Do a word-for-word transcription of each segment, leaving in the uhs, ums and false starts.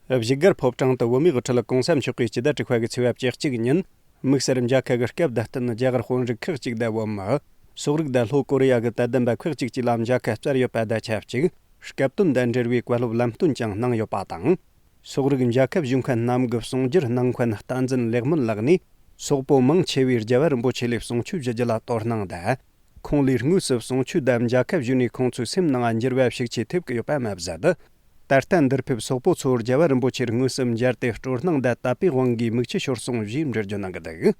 བཞུགས་སྒར་ཕོ་བྲང་དུ་བོད་མིའི་དབུ་ཁྲིད་གོང་ས་མཆོག་གིས་སྤྱི་ཟླ་དྲུག་པ་གི་ཚེས་པ་བཅུ་གཅིག་ཉིན། དམིགས་བསལ་མཇལ་ཁ་གི་སྐབས་བདག་བསྟན་རྒྱ་གར་དཔོན་རིགས་ཁག་ཅིག་དང་བོད་མི། སོག་རིགས་དང་ལྷོ་ཀོ་རི་ཡ་གི་དད་ལྡན་པ་ཁག་ཅིག་བཅས་ལ་མཇལ་ཁ་བསྩལ་ཡོད་པ་དང་ཆབས་ཅིག་སྐབས་དོན་དང་འབྲེལ་བའི་བཀའ་སློབ་ལམ་སྟོན་ཀྱང་གནང་ཡོད་པ་དང་། སོག་རིགས་མཇལ་ཁ་ཞུ་མཁན་རྣམས་ཀྱི་གསུང་སྒྱུར་གནང་མཁན་བསྟན་འཛིན་ལེགས་སྨོན་ལགས་ནས། སོག་པོ་མང་ཆེ་བས་རྒྱལ་བ་རིན་པོ་ཆེ་ལས་གསུང་ཆོས་ཞུ་རྒྱུ་ལ་དོ་སྣང་དང་། ཁོང་ལས་དངོས་སུ་གསུང་ཆོས་དང་མཇལ་ཁ་ཞུས་ནས་ཁོང་ཚོའི་སེམས་ནང་འགྱུར་བ་ཤུགས་ཆེ་ཐེབས་ཀྱི་ཡོད་པ་མ་ཟད། ད་ལྟ་འདིར་ཕེབས་སོག་པོ་ཚོ་རྒྱལ་བ་རིན་པོ་ཆེར་དངོས་སུ་མཇལ་ཏེ་སྤྲོ་སྣང་དང་དད་པའི་དབང་གིས་མིག་ཆུ་ཤོར་སོང་ཞེས་འགྲེལ་བརྗོད་གནང་གི་འདུག།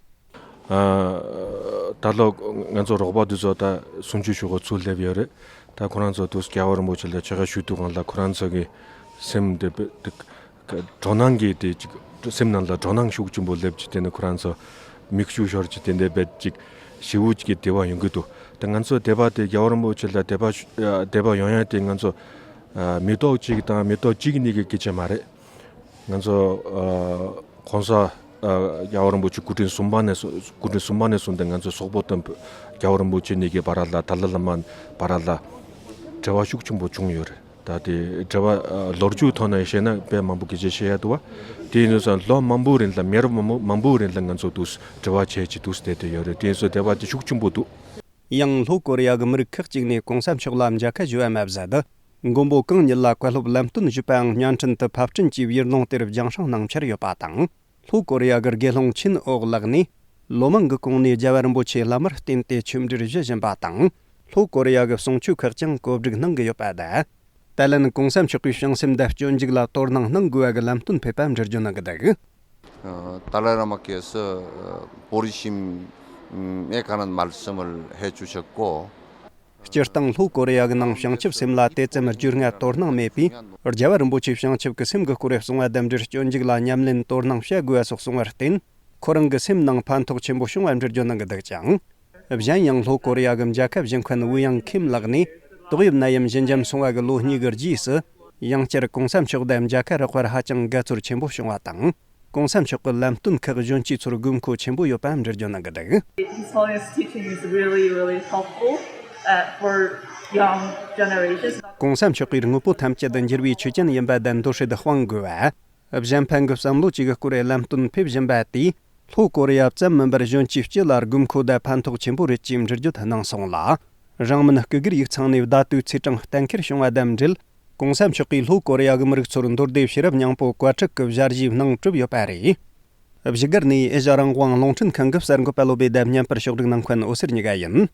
ཨ། ད་ལོ་ང་ཚོ་རོགས་པ་འདི་ཚོ་ད་གསུང་ཆོས་ཞུ་གི་ཚུར་སླེབས་ཡོད་རེད། ད་ཁོ་རང་ཚོ་དུས་རྒྱལ་བ་རིན་པོ་ཆེ་ལ་ཆོ་ག་ཞུས་དུས་སྒང་ལ་ཁོ་རང་ཚོ་གི་སེམས་དེ་དེ་སྤྲོ་སྣང་གིས་དེ་ཅིག་སེམས་ནང་ལ་སྤྲོ་སྣང་ཤུགས་ཆེན་པོ་སླེབས་ཀྱི། དེ་ནི་ཁོ་རང་ཚོ་མིག་ཆུ་ཤོར་གྱི། དེ་འདྲའི་བེད་ཅིག་ཞེ་པོ་ཅིག་གི་དད་པ་ཡོང་གི་འདུག། དེ་ང་ཚོ་དད་པ་དེ་རྒྱལ་བ་རིན་པོ་ཆེ་ལ་དད་པ་ཞུ་ཨ་དད་པ་ཡོང་ཡ་དེ་ང་ཚོ་ཨ་མི་ཐོག་གཅིག་དང་མི་ཐོག་གཅིག་གཉིས་ཀྱི་སྐད་ཆ་མ་རེད། ང་ཚོ་ཨ་༸གོང་ས་ཨ་རྒྱལ་བ་རིན་པོ་ཆེ་སྐུ་ཕྲེང་གསུམ་པ་ནས་བཟུང་། སྐུ་ཕྲེང་གསུམ་པ་ནས་བཟུང་སྟེ་ང་ཚོ་སོག་པོ་དང་རྒྱལ་བ་རིན་པོ་ཆེ་གཉིས་ཀྱི་བར་ལ། ཏཱ་ལའི་བླ་མ་བར་ལ་འབྲེལ་བ་ཤུགས་ཆེན་པོ་བྱུང་ཡོད་རེད། ད་དེ་འབྲེལ་བ་ཨ་ལོ་རྒྱུས་ཐོག་ནས་བཤད་ན་དཔེ་མང་པོ་སྐད་ཆ་བཤད་ཡ་འདུག་བ། དེ་ཡིན་དུས་ཙང་ལོ་མང་པོའི་རིང་ལ། མི་རབས་མང་པོ་མང་པོའི་རིང་ལ་ང་ཚོ་དུས་འབྲེལ་བ་བྱས་ཀྱི་འདུག་བསྡད་དེ་ཡོད་རེད། དེ་ཡིན་དུས་དད་པ་དེ་ཤུགས་ཆེན་པོ་འདུག། ཡང་ལྷོ་ཀོ་རི་ཡ་གི་མི་རིགས་ཁག་ཅིག་ནས་གོང་ས་མཆོག་ལ་མཇལ་ཁ་ཞུ་བ་མ་ཟད། མགོན་པོ་གང་ཉིད་ལ་བཀའ་སློབ་ལམ་སྟོན་ཞུས་པའང་བརྙན་འཕྲིན་དུ་ཕབ་སྐྲུན་གྱིས་བརྒྱུད་ལུང་དེར་རྒྱང་སྲིང་གནང་འཆར་ཡོད་པ་དང་། ལྷོ་ཀོ་རི་ཡ་གི་དགེ་སློང་ཆིན་ཨོག་ལགས་ནས། ལོ་མང་གི་གོང་ནས་རྒྱལ་བ་རིན་པོ་ཆེའི་བླ་མར་བསྟེན་ཏེ་ཆོས་འབྲེལ་ཞུ་བཞིན་པ་དང་། ལྷོ་ཀོ་རི་ཡ་གི་གསུང་ཆོས་ཁག་ཀྱང་གོ་སྒྲིག་གནང་གི་ཡོད་པ་དང་། ད་ལན་གོང་ས་མཆོག་གིས་བྱང་སེམས་དང་སྤྱོད་འཇུག་ལ་དོ་སྣང་གནང་དགོས་པ་གི་ལམ་སྟོན་ཕེབས་པ་འགྲེལ་བརྗོད་གནང་གི་འདུག། ཨ། ཏཱ་ལའི་བླ་མ་ཀྱེ་སི་པོ་རི་ཤིམ་མེ་ཁ་ནན་མལ་སི་མལ་ཧེ་ཆུ་ཤ་ཀོ། སྤྱིར་བཏང་ལྷོ་ཀོ་རི་ཡ་གི་ནང་བྱང་ཆུབ་སེམས་ལ་དེ་ཙམ་རྒྱུས་མངའ་དོ་སྣང་མེད་པས། རྒྱལ་བ་རིན་པོ་ཆེའི་བྱང་ཆུབ་ཀྱི་སེམས་ཀྱི་སྐོར་གསུང་བ་དང་འབྲེལ་སྤྱོད་འཇུག་ལ་ཉམས་ལེན་དོ་སྣང་བྱ་དགོས་པ་སོགས་གསུངས་པར་བརྟེན། ཁོ་རང་གི་སེམས་ནང་ཕན་ཐོགས་ཆེན་པོ་བྱུང་བ་འགྲེལ་བརྗོད་གནང་གི་འདུག་ཅིང་། གཞན་ཡང་ལྷོ་ཀོ་རི་ཡ་གི་མཇལ་ཁ་ཞུ་མཁན་ཝུ་ཡང་ཁིམ་ལགས་ནས། ཏོག་དབྱིབས་ནད་ཡམས་ཞི་འཇམ་སོང་བ་གི་ལོ་གཉིས་ཀྱི་རྗེས་སུ། ཡང་བསྐྱར་གོང་ས་མཆོག་དང་མཇལ་ཁ་རག་པར་ཧ་ཅང་དགའ་ཚོར་ཆེན་པོ་བྱུང་བ་དང་། གོང་ས་མཆོག་གི་ལམ་སྟོན་ཁག་གཞོན་སྐྱེས་ཚོར་དགོས་མཁོ་ཆེན་པོ་ཡོད་པ་འགྲེལ་བརྗོད་གནང་གི་འདུག། His Holiness teaching is really, really helpful, uh, for young generations. གོང་ས་མཆོག་གིས་དངོས་པོ་ཐམས་ཅད་འགྱུར་བའི་ཆོས་ཅན་ཡིན་པ་དང་འདུ་ཤེས་སྤང་དགོས་པ། གཞན་ཕན་གྱི་བསམ་བློ་བཅས་ཀྱི་སྐོར་ལམ་སྟོན་ཕེབས་བཞིན་པ་དེས། ལྷོ་ཀོ་རི་ཡ་ཙམ་མིན་པར་གཞོན་སྐྱེས་སྤྱི་ལ་དགོས་མཁོ་དང་ཕན་ཐོགས་ཆེན་པོ་རེད་ཅེས་འགྲེལ་བརྗོད་གནང་སོང་ལ། རིང་མིན་སྐུ་སྒེར་ཡིག་ཚང་ནས་བརྡ་དོའི་ཚེས་གྲངས་གཏན་འཁེལ་བྱུང་བ་དང་འབྲེལ། གོང་ས་མཆོག་གིས་ལྷོ་ཀོ་རི་ཡ་གི་མི་རིགས་ཚོར་མདོར་བསྡུས་ཤེས་རབ་སྙིང་པོ་བཀའ་ཁྲིད་ཀྱི་ཞལ་བཞེས་གནང་གྲུབ་ཡོད་པ་རེད། བཞུགས་སྒར་ནས་ཨེ་ཤ་རང་དབང་རླུང་འཕྲིན་ཁང་གི་གསར་འགོད་པ་བློ་བྷེ་དང་བརྙན་པར་ཕྱོགས་སྒྲིག་གནང་མཁན་འོད་ཟེར་གཉིས་ཀ་ཡིན།